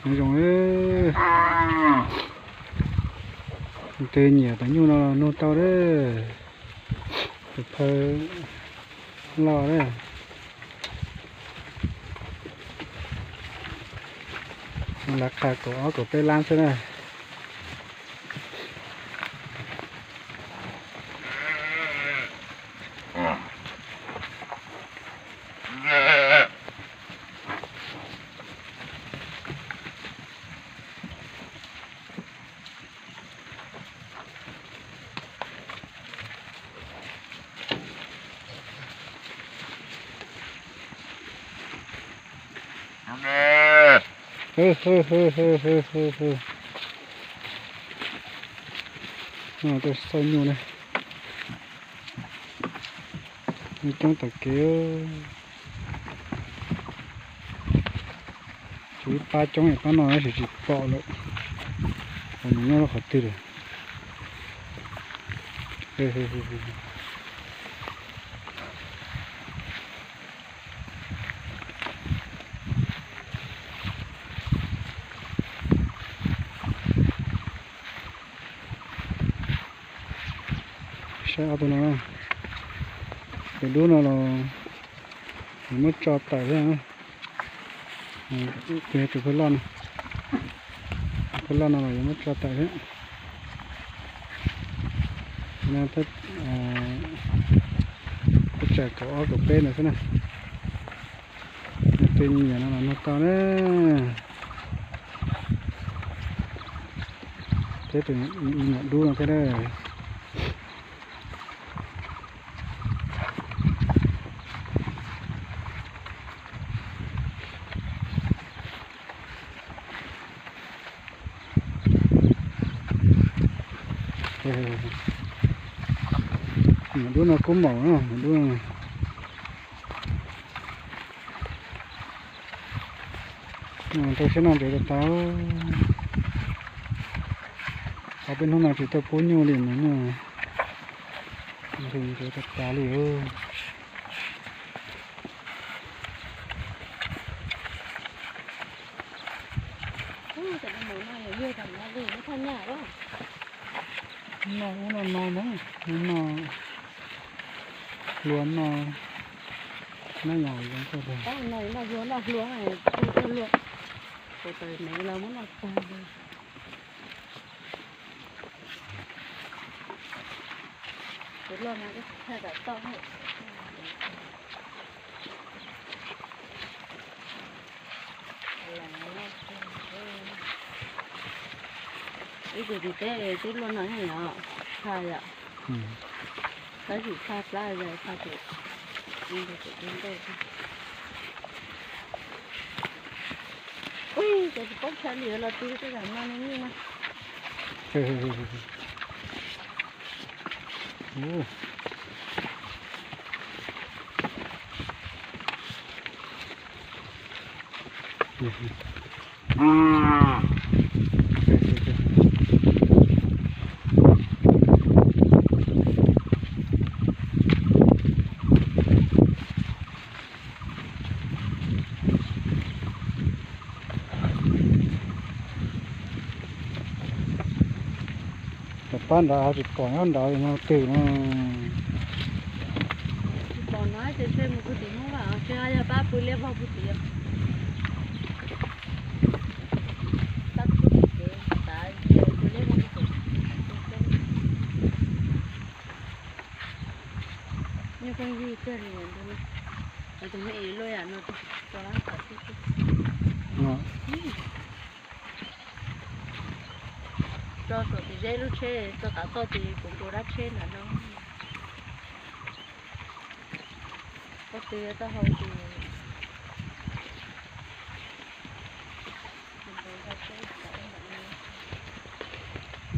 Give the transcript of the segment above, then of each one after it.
Nyob zoo, tus twg nyiam tus nyuj no los nug tau lawm. Tus phawj loj lawm. Lawv qha kaum ob kaum peb lab xwb na. Tuaj xauj nyuj na. Nyuj coob tom kev. Tshuav ib pab coob, pab no tab sis tsis pom lawm. Nws nyob qhov twg lawm. Saib ob tug no, tus dub no los yuav muab tso tawm thiab. Tus phawj loj no, phawj loj no los yuav muab tso tawm thiab. Thaj tsam kaum ob kaum peb no xwb na. Tus nyiam no los nug tau na. Thiab tus me nyuam dub no thiab na. Dub no kub maum na, dub no. Rau siab no ntsev tas tas. Qhov peb hnub no tsis tau pub nyuj li mas nyuj ntsev tas tas li. Noj ub noj no, noj hlua noj na yom. Noj hlua noj hlua, ua tau me los muab noj tag. Tus loj no ib txhia kam toj. Ib tug tsis teb twb luaj no yom, tshaj yom. Tab sis tshaj plab, tshaj tus, tus ntau. Ui, cov tsis paub tshaj li los twb tej zam no ne nyuj na. Tom qab nrad ho tsis pom nyob nrad no twg no. Tsis pom no ces ntshe mus puag tim Hmoob Vaj, ntshe yog pab pw liab vog puag tim. Pab pw tim kev tav pw liab vog puag tim. Nyuj pheej yig kiag li ntag. Tus me luaj yam no tso lab tom tib tib. Tso saum tim zeb lub tsheb, tso tav toj tim kuv nkaus dab tsheb ntawm no. Pob tw taub hau ces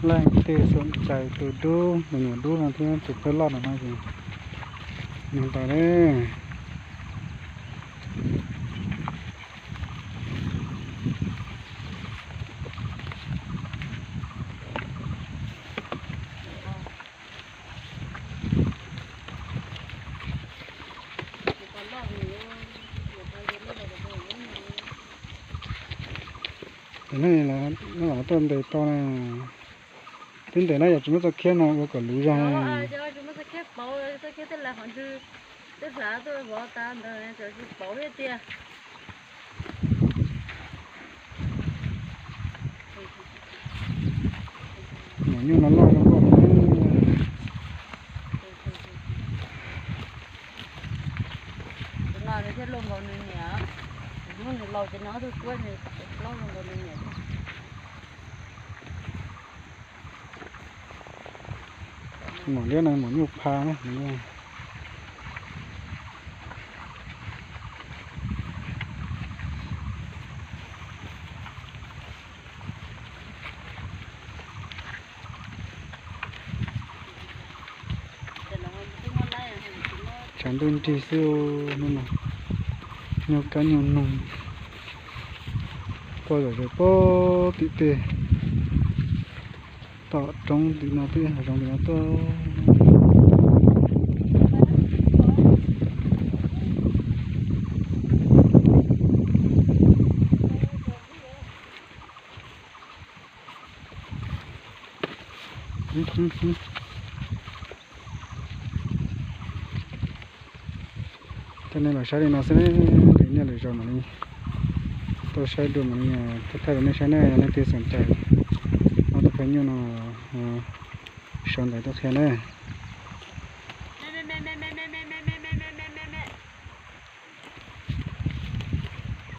Leej twg xom cais tus dub, tus nyuam dub no thiab tus pawg loj no no ces nug tau na. Tus neeg no los tuaj ntes tau na. Twb ntes no yog tsis muab txoj khiab no ua kom luv zog. Maum nyuj no loj zoo nkauj heev. Tus no nws thiaj luaj nkaus nws niam. Hnub nws laus ces nws ob tug tuab nws plaub zoo nkaus nws niam. Maum liab no maum nyuj pha na. Tshav ntuj nrig xwb hnub no. Nyuj kab nyuj noog quaj zom zaws puag tim tej tom roob tim no, tej hav zoov tim no tuaj. Coj nej los saib li no xwb, nej lwm zaus mam li tuaj saib dua mam li thaij thaij rau nej saib na. Yog leej twg xav ncaws ob tug phaj nyuj no, sau ntawv tuaj qhia na.